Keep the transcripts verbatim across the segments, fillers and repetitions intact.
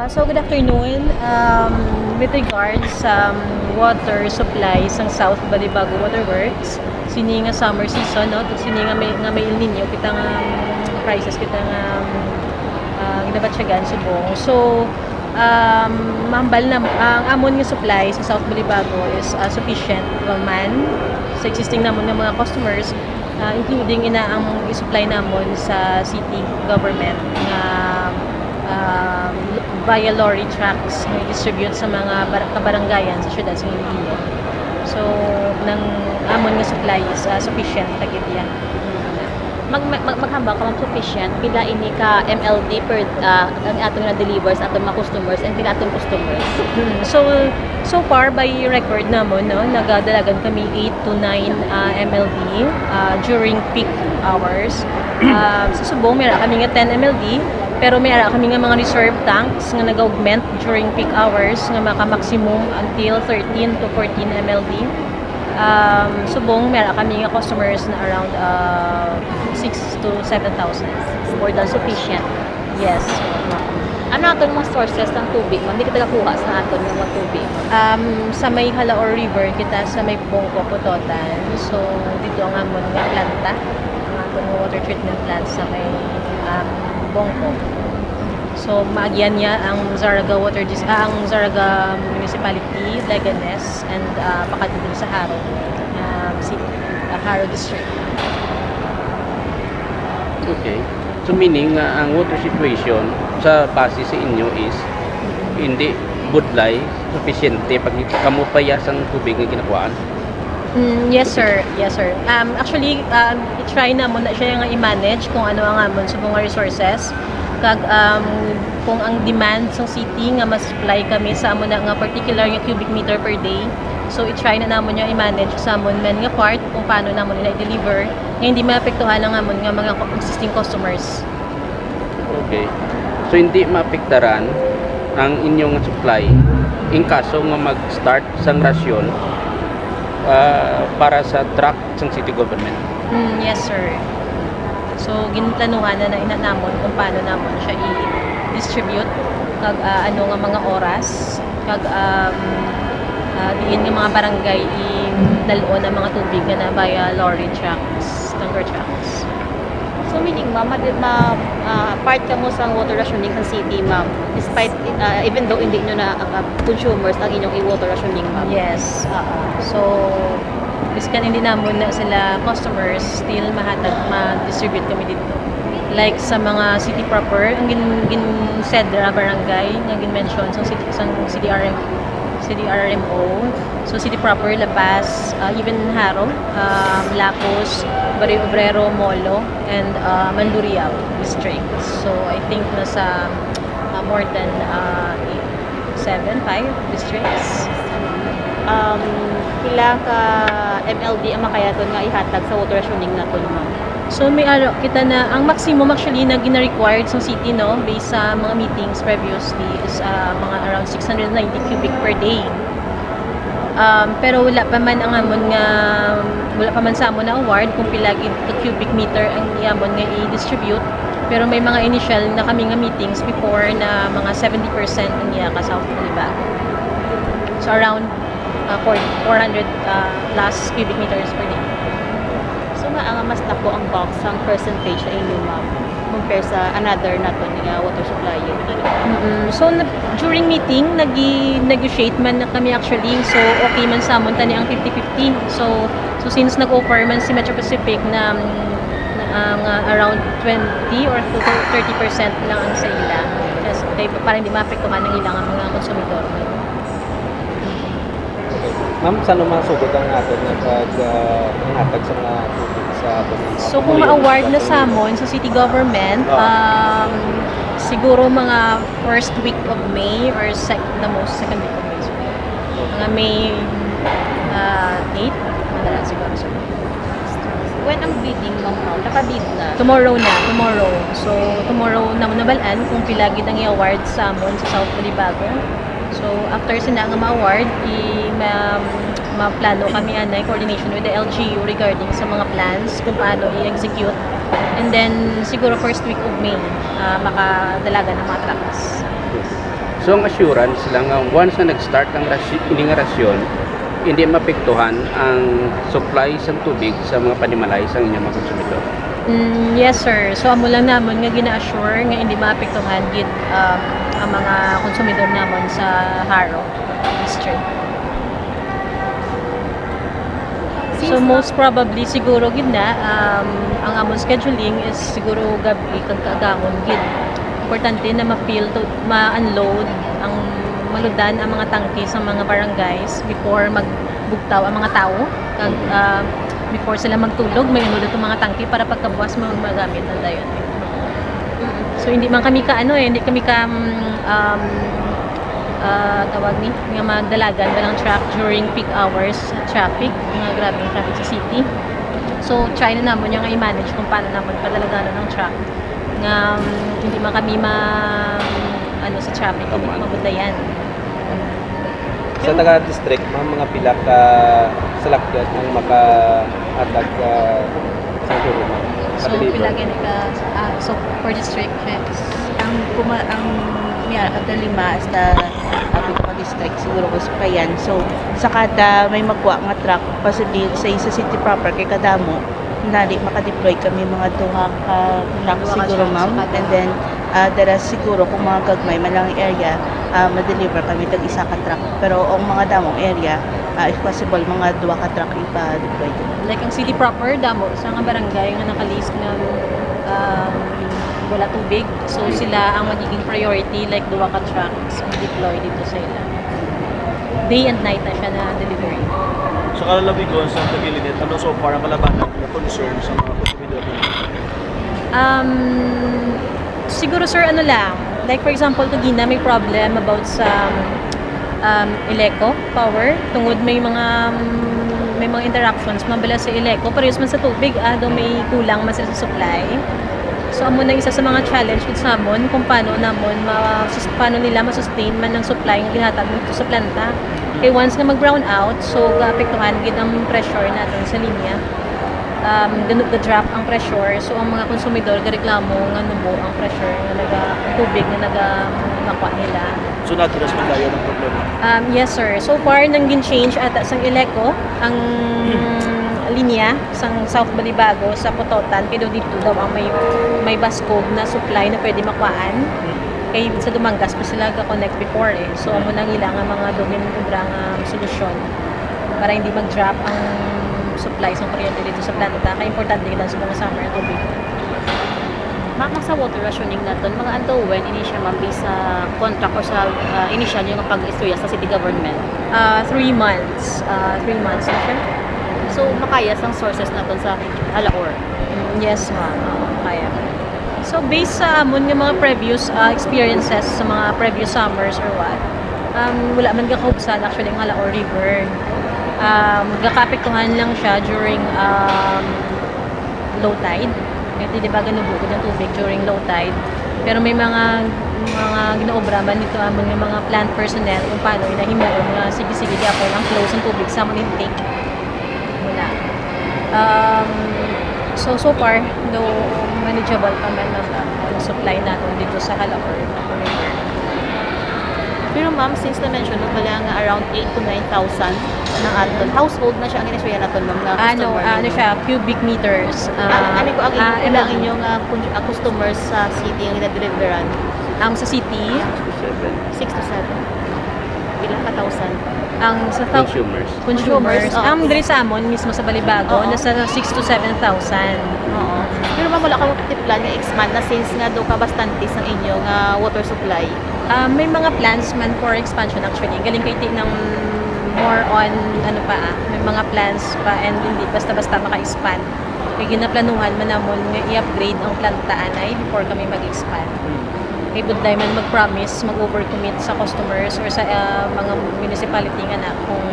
Ah, so, good afternoon. Um, with regards sa, um, water supply sa South Balibago Water Works, sini nga summer season, no, sini nga may, nga may El Nino, kita nga, um, crisis, kita nga, um, ah, ginabatyagan subong. So, um, mahambal na, ang amon nga supply sa South Balibago is, ah, sufficient man sa existing namon nga mga customers, ah, including ina ang i-supply namon sa city government nga, ah, via lorry trucks nga i-distribute sa mga bar-, kabarangayan sa siyudad sa Iloilo. So, nang amon nga supply is, ah, sufficient ta gid iya. Mag-, mag-, maghambal ka, ma'am, sufficient? Pila ini ka M L D per, ah, ang aton nga deliver sa aton mga customers, and pila aton customers? Mm. So, so far, by record namon, no, nagadalagan kami eight to nine, ah, M L D, ah, during peak hours. Ah, sa subong, may ara kami nga ten M L D, pero may ara kami nga mga reserve tanks nga nag-augment during peak hours nga maka-maximum until thirteen to fourteen M L D. Um, subong, may ara kami nga customers na around, ah, six to seven thousand. More than sufficient. Yes. Ano aton mga sources ng tubig, ma'am? Di kita kakuha sa aton nga mga tubig. Um, sa may Jalaor River, kita sa may Bongco, Pototan. So, dito ang amon nga planta, ang aton nga water treatment plant sa may, um, Bongco. So, maagyan niya ang Zarraga Water Dis-, ah, ang Zarraga Municipality, Leganes, and, ah, pakadto sa Jaro, um, City, ah, Jaro District. Okay. So, meaning nga ang water situation sa base sa inyo is hindi budlay, sufisyente pag kamo payas ang tubig nga ginakuhaan? Mm, yes, sir. Yes, sir. Um, actually, um, i-try namon na siya nga i-manage kung ano ang amon sa mga resources. Kag, um, kung ang demand sa city nga mas supply kami sa amon na nga particular nga cubic meter per day, so i-try na namon yung i-manage sa amon man nga part kung paano namon nila i-deliver nga hindi maapektuhan ang amon nga mga existing customers. Okay. So, hindi maapektaran ang inyong supply in kaso nga mag-start sang rasyon, ah, para sa truck sang city government? Mm, yes, sir. So, ginplanuhan na na ina namon kung paano namon siya i-distribute kag, ah, ano nga mga oras kag, um, ah, diin nga mga barangay i-dal-on ang mga tubig nga na via lorry trucks, tanker trucks. So, meaning, ma'am, madi- ma, ah, part kamo sa water rationing sa city, ma'am, despite, ah, even though hindi nyo na, ah, consumers ang inyong i-water rationing, ma'am? Yes, oo. So, biskan hindi namon na sila customers, still mahatag, ma-distribute kami dito. Like sa mga city proper, ang gin, gin-, sedra barangay nga gin-mention sa city, sa C D R M, C D R R M O. So, city proper, La Paz, ah, even Jaro, um, Lacus, Barrio Obrero, Molo, and, ah, Mandurriao district. So, I think nasa, ah, more than, ah, eight, seven, five districts. Um, pila ka M L D ang makayaton nga ihatag sa water rationing naton, ma'am? So, may ara kita na, ang maximum actually na gina-required sa city, no, based sa mga meetings previously, is, ah, mga around six hundred ninety cubic per day. Um, pero wala pa man ang amon nga, wala pa man sa amon na award kung pila gid ka cubic meter ang iamon nga i-distribute. Pero may mga initial na kami nga meetings before na mga seventy percent ang iya ka South Balibago. So, around, ah, four, four hundred, ah, plus cubic meters per day. So, nga nga mas dako ang bulk sang percentage sa inyo, ma'am, compare sa another naton nga water supplier? Mm-mm. So, na, during meeting, nag-negotiate man na kami actually. So, okay man sa amon tani ang fifty fifty. So, so since nag-offer man si Metro Pacific na, na, ah, nga around twenty or to thirty percent lang ang sa ila. Kasi kay para hindi maapektuhan ang ilang mga konsumidor. Ma'am, saan ang mga sugod ang aton nga pag, ah, pangatag sa mga tubig sa aton nga mga So, kung pamilya? ma-award na sa amon sa city government, Ah. um, siguro mga first week of May or sec-, the most second week of May. So, mga May, uh, eight, madala siguro. So, When ang bidding, ma'am, ma'am? Nakabid na? Tomorrow na, tomorrow. So, tomorrow na mo nabalaan kung pila gid ang i-award sa amon sa South Cotabato. So, after sina nga ma-award, i-, ma-, maplano kami anay coordination with the L G U regarding sa mga plans kung paano i-execute. And then, siguro first week of May, ah, makadalagan ang mga trucks. So, ang assurance lang nga once na nag-start ang rasi-, ini nga rasyon, hindi maapektuhan ang supply sang tubig sa mga panimalay sang inyong mga konsumidor? Mm, yes, sir. So, amo lang namon nga gina-assure nga hindi maapektuhan gid, um, ang mga konsumidor namon sa Jaro District. So, most probably, siguro gid na, um, ang amon scheduling is siguro gab-i kag kaagahon gid. Importante na ma-fill to, ma-unload ang, maludan ang mga tangke sa mga barangays before magbugtaw ang mga tawo. Kag, ah, before sila magtulog, ma-unload ang mga tangke para pagkabuas ma-, magamit na dayon. So, hindi man kami ka, ano, eh, hindi kami ka, mm, um, ah, tawag ni, nga magdalagan ba ng truck during peak hours sa traffic, nga grabe ang traffic sa city. So, try na namon yung i-manage kung paano namon padalaganon ang truck nga, um, hindi man kami ma-, ano, sa traffic, hindi Taman. Mabudlayan. Sa taga district, ma'am, mga pila ka salakyan ang makahatag sa, sa Jaro, ma'am? So, pila gani ka, ah, so, per district, yes. Ang kuma-, ang, yeah, kada lima hasta, ah, pito ka district, siguro ko sa Cagayan. So, sa kada may magkuha nga truck, possibly sa isa city proper, kay kadamo, nali makadeploy kami mga duha ka truck. Duha ka siguro, truck, ma'am. Sa kada. And then, ah, dara siguro kung mga gagmay man lang area, ah, ma-deliver kami tag isa ka truck. Pero ang mga damong area, ah, if possible, mga duha ka truck ipa-deploy dito. Like, ang city proper, damo sa nga barangay nga naka-list nga, um, wala tubig. So, sila ang magiging priority, like, duha ka trucks ang deploy dito sa ila. Day and night na siya na delivery. Sa kalalawigon sa Taguig, ano so far ang malabanan nga concern sa mga konsumidor? Um, siguro, sir, ano lang, like, for example, kagina may problem about sa, um, Eleco power, tungod may mga, um, may mga interruptions man bala sa Eleco, parehas man sa tubig, ah, daw may kulang man sila sa supply. So, amo na isa sa mga challenge gid sa amon kung paano namon ma-, sus-, paano nila ma-sustain man ang supply nga ginahatag dito sa planta. Kay once nga mag-brown out, so gaapektuhan gid ang pressure natin sa linya. Um, ganu-, ga-drop ang pressure. So, ang mga konsumidor gareklamo nga nubo ang pressure nga naga-, ang tubig nga naga-, nakuha nila. So, na-address man dayon ang problema? Um, yes, sir. So far, nang gin-change ata sang Eleco ang linya sang South Balibago sa Pototan, kay daw dito daw ang may, may baskog na supply na pwede makuhaan. Kay sa Dumangas pa sila ga-connect before, eh. So, amo nang ila nga mga dugin obra nga solusyon para hindi mag-drop ang supply sa kuryente dito sa planta. Kay importante kita sa mga summer ang tubig. Ma'am, sa water rationing naton, mga until when ini siya, ma'am, based sa contract or sa, ah, initial niyo nga pag-istorya sa city government? Ah, three months. Ah, three months na siya. So, makaya sang sources naton sa Jalajao? Mm, yes, ma'am. Oo, kaya. So, based sa amon nga mga previous, ah, experiences sa mga previous summers or what, um, wala man gakahubsan actually ang Jalajao River. Um, gakaapektuhan lang siya during, um, low tide. Kaya di ba ganubo gid ang tubig during low tide. Pero may mga, mga ginaobra man dito amon nga mga plant personnel kung paano ila himuon nga sige-sige gyapon ang flow sang tubig sa amon intake. Wala. Um, so, so far, no, manageable pa man ang, ang supply naton dito sa Jalajao River. Pero ma'am, since na-mention mo pala nga around eight to nine thousand na aton, household na siya ang inistorya naton, ma'am, nga Ano, customer ano ninyo? Siya, cubic meters. Ah, ah, ano ko, ang ah, ilang ano? Inyo nga kun-, ah, customers sa city ang ginadeliveran? Ang sa city? Six to seven. Pila ka thousand? Ang sa thou-, Consumers. Consumers. Consumers, oo. Ang diri sa amon mismo sa Balibago, Oo. Nasa six to seven thousand. Oo. Pero ma'am, wala ka plan nga expand na since nga do ka bastante sa inyo nga water supply? Ah, may mga plans man for expansion actually. Galing kay ti nang more on, ano pa, ah, may mga plans pa and hindi basta-basta maka-expand. Kay ginaplanuhan man namon nga i-upgrade ang planta anay before kami mag-expand. Hmm. Kay budlay man mag-promise, mag-overcommit sa customers or sa, ah, mga municipality nga na kung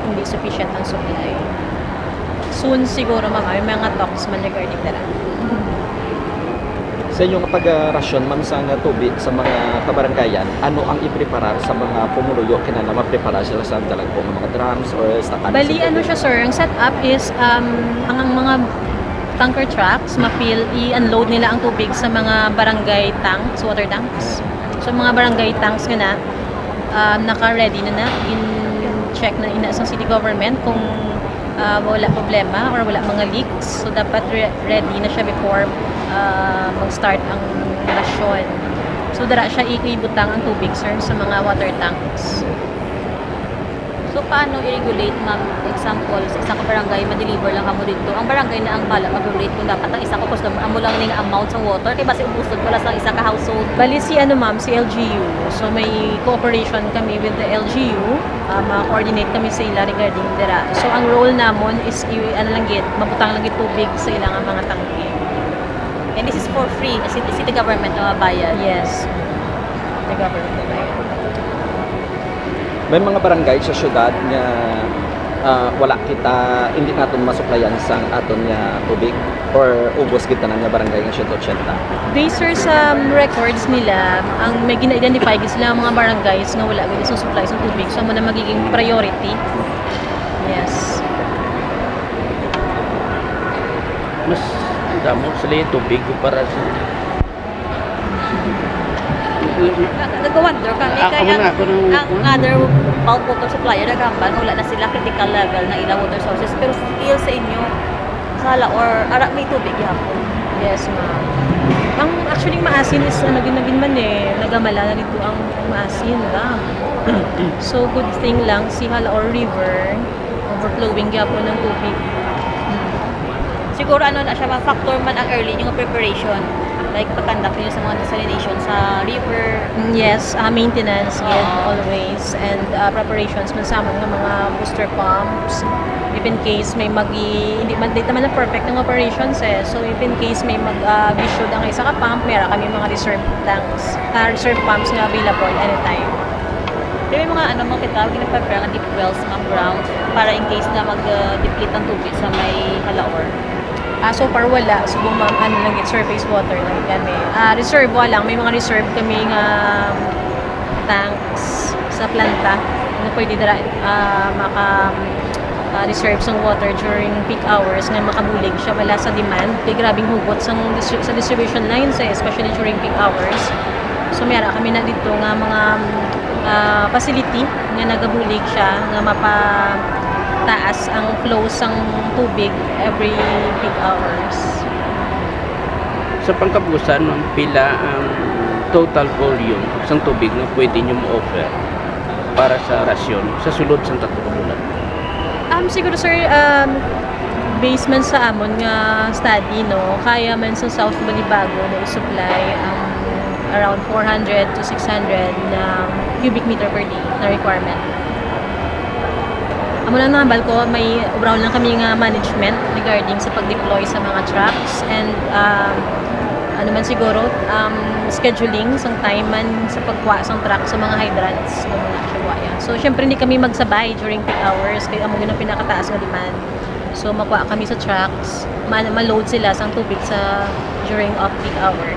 hindi sufficient ang supply. Soon siguro, ma'am, may mga talks man regarding that. Sa inyo nga pag-, ah, rasyon, ma'am, sa nga tubig sa mga kabarangayan, ano ang ipreparar sa mga pumuluyo? Kinahanglan mapreparar sila sa dalagko nga mga drums or sa Bali, ano siya, sir, ang setup is, um, ang, ang mga tanker trucks, ma-fill, i-unload nila ang tubig sa mga barangay tanks, water tanks. Sa mga barangay tanks nga na, um, naka-ready na na, in-check na ina sa city government kung, ah, wala problema or wala mga leaks. So, dapat re-, ready na siya before, ah, mag-start ang rasyon. So, dara siya i-, ibutang ang tubig, sir, sa mga water tanks. So, paano i-regulate, ma'am? Example, sa isa ka barangay, ma-deliver lang kamo dito. Ang barangay na ang bala mag-regulate kung dapat ang isa ka customer, amo lang ni nga amount sa water, kay basi ubos wala sa isa ka household. Bali, si ano, ma'am, si L G U. So, may cooperation kami with the L G U. Ah, ma-coordinate kami sa ila regarding dira. So, ang role namon is, i-, ano lang gid, mabutang lang gid tubig sa ila nga mga tangke. And this is for free. City, city government na mabayad. Yes. The government na bayad. May mga barangay sa syudad nga, ah, wala kita, hindi naton masuplayan sang aton nga tubig, or ubos gid tanan nga barangay nga siyento ochenta? Based, sir, sa records nila, ang may gina-identify gid sila ang mga barangays nga wala gid sa supply sa tubig, so amo na magiging priority. Yes. Mas damo sila yung tubig para sa Nag-, nag-wonder kami, Ah, kay amo ang, na, ako nang ang kuwan. Other bulk water supplier naghambal nga wala na sila critical level na ilang water sources, pero still sa inyo, sa Halahor, ara, may tubig gihapon. Yes, ma'am. Ang actually maasin is ano, gin-, gin-, man eh, nagamala na dito ang maasin ba? So, good thing lang si Halahor River, overflowing gyapon ng tubig. Siguro ano na siya, ma-factor man ang early yung preparation. Like, pag-conduct niyo sa mga desalination sa river. Mm, yes, ah, maintenance, yeah, Oo. Always. And, ah, preparations man sa amon nga mga booster pumps. If in case may magi-, hindi man, di naman na perfect ang operations eh. So, if in case may mag, ah, issue ang isa ka pump, meron kami mga reserve tanks, ah, reserve pumps nga available anytime. Pero may mga ano, mga kita, ginaprepare nga deep wells, mga grounds, para in case na mag, ah, deplete ang tubig sa may Halahor. Ah, so far wala. Subong, ma'am, ano lang gid, surface water lang kami. Ah, reserve, wala lang. May mga reserve kami nga tanks sa planta nga pwede dira, ah, maka, ah, reserve sang water during peak hours nga makabulig siya bala sa demand. Kay grabing hugot sang distri-, sa distribution lines eh, especially during peak hours. So, may ara kami na dito nga mga, ah, facility nga nagabulig siya nga mapataas ang flow sang tubig every peak hours. Sa pangkabuusan, ma'am, pila ang total volume sang tubig nga pwede nyo ma-offer para sa rasyon sa sulod sang tatlo ka bulan? Um, siguro, sir, um, based man sa amon nga study, no, kaya man sa South Balibago na i-supply ang around four hundred to six hundred na cubic meter per day na requirement. Amo lang nahambal ko, may obrahan lang kami nga management regarding sa pag-deploy sa mga trucks and, um, ano man siguro, um, scheduling sang time man sa pagkuha sang truck sa mga hydrants nga mga siya. So, syempre, hindi kami magsabay during peak hours kay amo gyud ang pinakataas nga demand. So, makuha kami sa trucks, ma-, ma-load sila sang tubig sa during off-peak hour.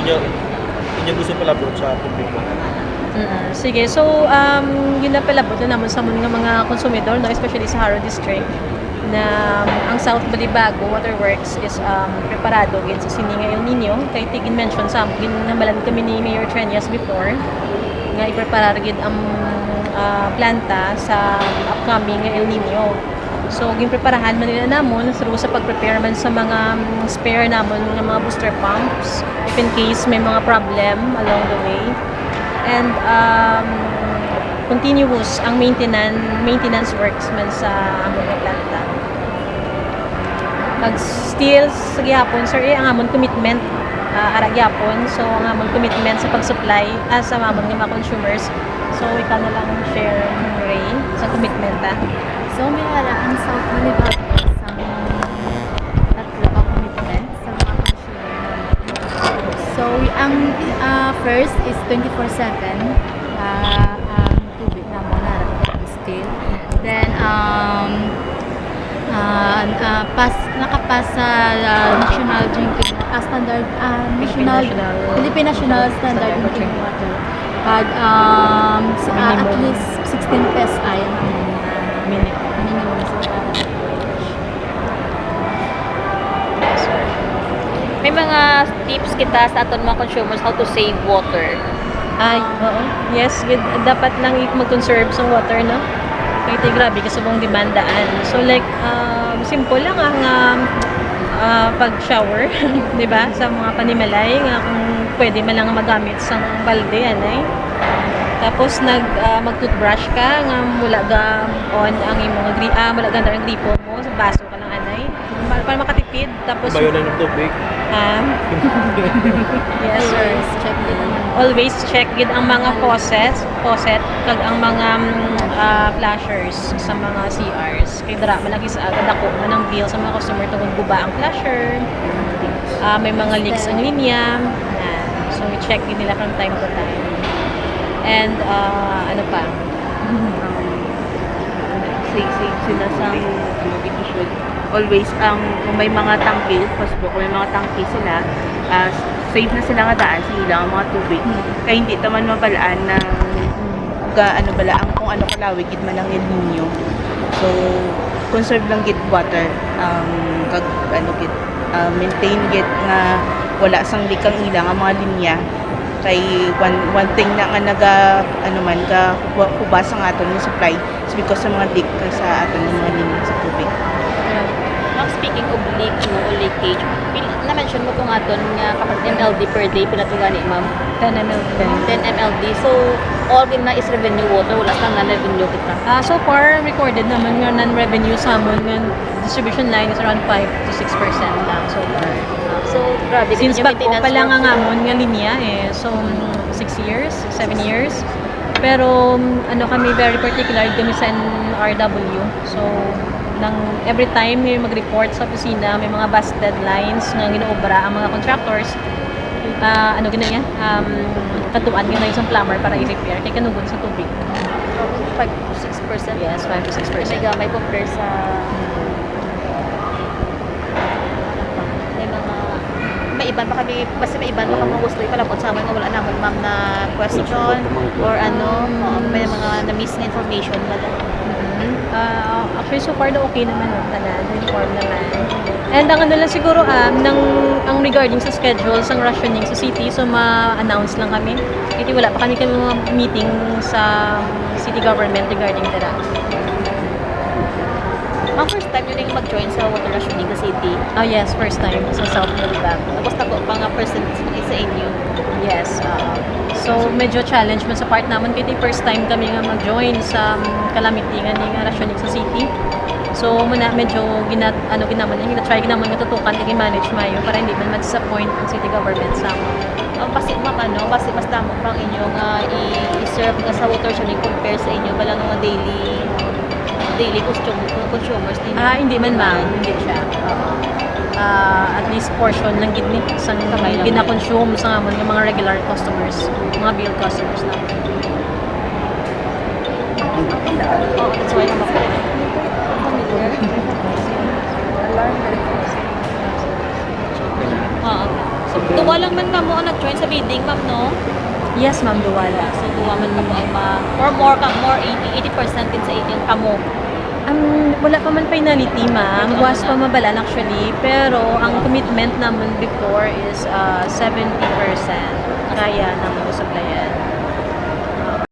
Inyo, inyo gusto palabot sa publiko? Mm, sige. So, um, ginapalabot na naman sa amon nga mga konsumidor, no, especially sa Jaro District, na ang South Balibago Waterworks is, um, preparado gid sa sini nga El Nino. Kay ti-, gin-mention sa amon, ginhambalan kami ni Mayor Treñas before nga ipreparar gid ang, ah, planta sa upcoming nga El Nino. So, ginpreparahan man nila namon through sa pag-prepare man sa mga, mm, spare namon nga mga booster pumps, if in case may mga problem along the way. And, um, continuous ang maintenance, maintenance works man sa amon nga planta. Pag still sa gihapon, sir, eh, ang amon commitment, ah, ara gihapon. So, ang amon commitment sa pag-supply, ah, sa amon nga mga consumers. So, ikaw na lang share, Ray, sa commitment, ah. So, may ara ang South Balibago sa tatlo ka commitment sa mga consumer. So, ang, ah, first is twenty-four seven, ah, ang tubig na mo na still. Then, um, ah, ah, pass, nakapass sa, ah, national drinking, ah, standard, ah, national, Philippine National Philippine National Standard Standard Drinking Water. Pag, um, s-, ah, at Minimum. Least sixteen psi ang, ah, Minimum. Minimum. So, ah, Mga tips kita sa aton mga consumers how to save water. Ay, oo. Yes, gid, dapat lang i- mag-conserve sa water, no? Kay tay grabe ka subong demandaan. So like, um, simple lang ang um, ah, pag-shower, di ba? Sa mga panimalay nga kung pwede man lang magamit sang balde, anay. Tapos nag ah, mag-toothbrush ka nga wala ga on ang imong gri ah, wala ga ang gripo mo, sa baso ka lang, anay. Para, para makatipid. Tapos Bayo na ng tubig. Ah, yes, sir. Always check din ang Always check gid ang mga faucets, faucet kag ang mga mm, ah, flashers sa mga C Rs. Kay dira man lagi sa aga dako man ang bill sa mga customer tungod guba ang flasher. Ah, may mga leaks ang linya. Ah, so check gid nila from time to time. And ah, ano pa? Safe, safe sila sa ano, di ko sure. Always, ang kung may mga tangke, possible, kung may mga tangke sila, ah, safe na sila nga daan sa ilang mga tubig. Kaya hindi naman mabalaan na ga ano bala ang kung ano kalawig gid man ang El Nino. So, conserve lang gid water, um, kag ano gid, ah, maintain gid nga wala sang leak ang ilang mga linya. Kay one, one thing na nga naga ano man ga huba, huba sa aton nga supply is because sa mga leak sa aton nga mga linya sa tubig. Ma'am, speaking of leak, no, o leakage, pil- na-mention mo kung aton nga kapag M L D per day, pila to gani, ma'am? ten M L ten. ten M L D. So, all din na is revenue water, wala sa non-revenue kita. Ah, so far, recorded naman nga non-revenue sa amon nga distribution line is around five to six percent lang so far. So, grabe. Since yung bago maintenance pa lang work ang mo. amon nga linya eh. So, six years, seven years. Pero, um, ano kami, very particular kami sa N R W. So, nang every time may mag-report sa opisina, may mga busted lines nga ginaobra ang mga contractors, ah, ano gina niya, um, katuan gina isang plumber para i-repair kay kanugon sa tubig. Five to six percent. Yes, five to six May percent. gamay compare sa may mga may iban pa kami, basta may iban pa kami gusto ipalabot sa amin nga wala naman, ma'am, na question or ano, oo, may mga na-miss na information ba? Mhm. Ah, actually, so far na okay naman, no? Tanan, informed naman. And ang ano lang siguro, um, nang, ang regarding sa schedule sang rationing sa city, so ma-announce lang kami. Kasi wala pa kami kami mga meeting sa city government regarding dira. Ma'am, first time nyo rin mag-join sa water rationing sa city? Oh yes, first time sa South Cotabato. Tapos nako pa nga percent sa inyo. Yes, oo. So, medyo challenge man sa part naman kay di first time kami nga mag-join sa um, calamity nga ni nga rationing sa city. So, muna medyo gina, ano ginamon, gina-try ginamon nga tutukan kag i-manage mayo para hindi man ma-disappoint ang city government sa amon. Ang basi, ma'am, ano, basi mas damo pa ang inyo nga i-serve nga sa water rationing compare sa inyo bala nga daily daily custom, consumers ninyo. Ah, hindi man, ma'am. Hindi siya. Oo. Ah, at least portion lang gid ni sang Kamay lang. Gina-consume sa amon nga mga regular customers, mga bill customers na. Oh, that's why naman. Oo. So, duwa lang man kamo ang nag-join sa bidding, ma'am, no? Yes, ma'am, duwa lang. So, duwa man kamo ang ma or more ka, more eighty, eighty percent din sa inyo kamo. Um, wala pa man finality, ma'am. Buwas pa mabalaan actually. Pero ang commitment naman before is uh, seventy percent. Kaya naman supplyan.